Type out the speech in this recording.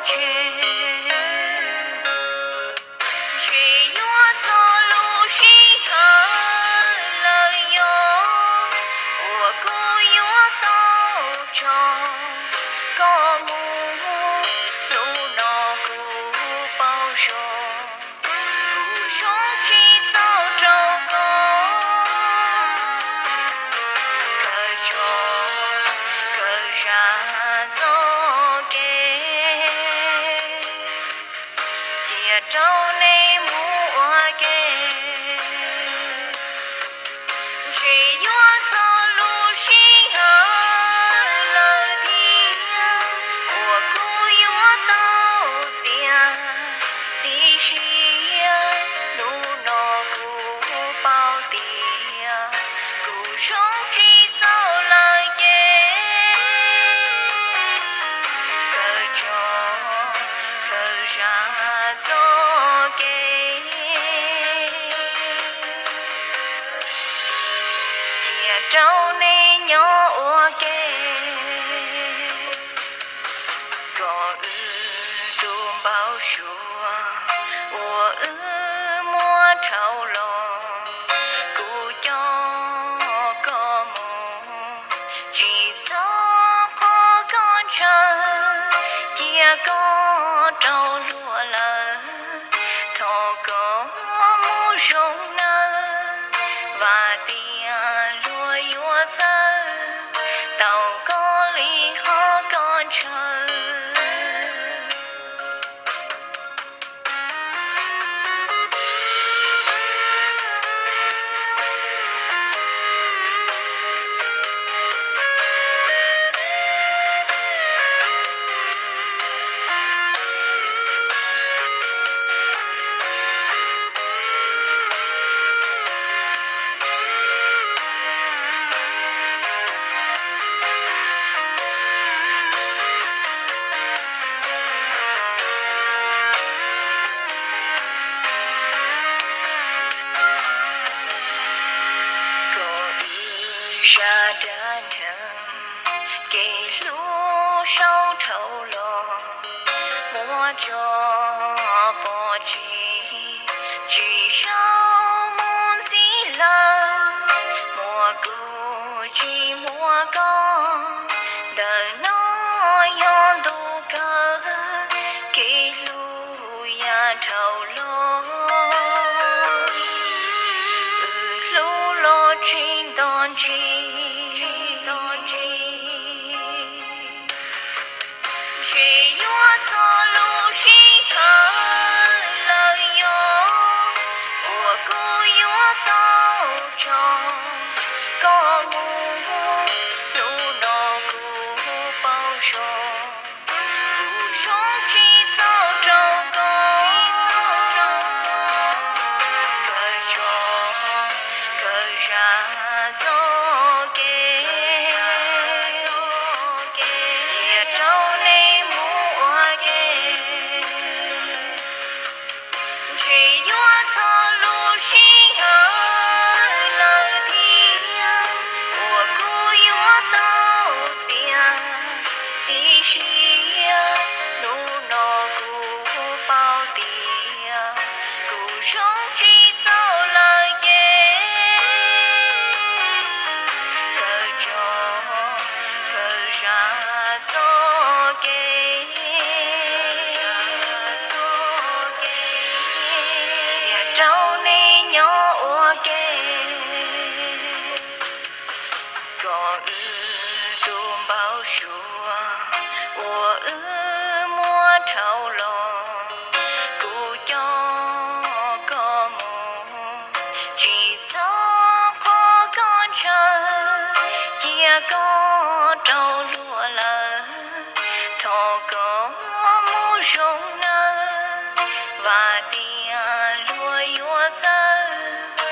Ntshe yuav txog lub sij hawm lawm yog uas kuv yuav tau tso koj mus. Hnub no kuv paub zoo, kuv zoo tsis txaus rau koj. Kawg tso, kawg zam txoj kev, cia rau nej mus ua ke. Ntshe yuav txog lub sij hawm lawm thiab uas kuv yuav tau txiav txim siab. Hnub no kuv paub tias kuv zoo tsis txaus lawm ces kawg tso, kawg zam txoj kev, cia rau nej nyob ua ke. Koj wb tus npau suav uas wb muab rhau los, kuv coj koj mus tsis txog qhov koj ntshaw, cia koj rau luag lawm. Thov koj mus zoo nawb, vam tias luag yuav txawj tau koj li qhov koj ntshaw. Koj ib zaj dab neeg kev hlub sau dhau los, muab tso pov tseg tsis sau mus ntxiv lawm. Muaj kuv tsis muaj koj, ntawm no yog ntu kawg kev hlub yav dhau los. Wb hlub los tsis nto ntsis, ntshe yuav txog lub sij hawm lawm yog uas kuv yuav tau tso koj mus. Hnub no kuv paub zoo, kuv zoo tsis txaus rau koj. Kawg tso, kawg zam txoj kev, cia rau nej mus ua ke. Ntshe yuav txog lub sij hawm lawm thiab uas kuv yuav tau txiav txim siab. Hnub no kuv paub tias kuv zoo tsis txaus lawm ces kawg tso, kawg zam txoj kev, cia rau nej nyob ua ke. Koj wb tus npau suav uas wb muab rhau los, kuv coj koj mus tsis txog qhov koj ntshaw, cia koj rau luag lawm. Thov koj mus zoo nawb, vam tias luag yuav txawj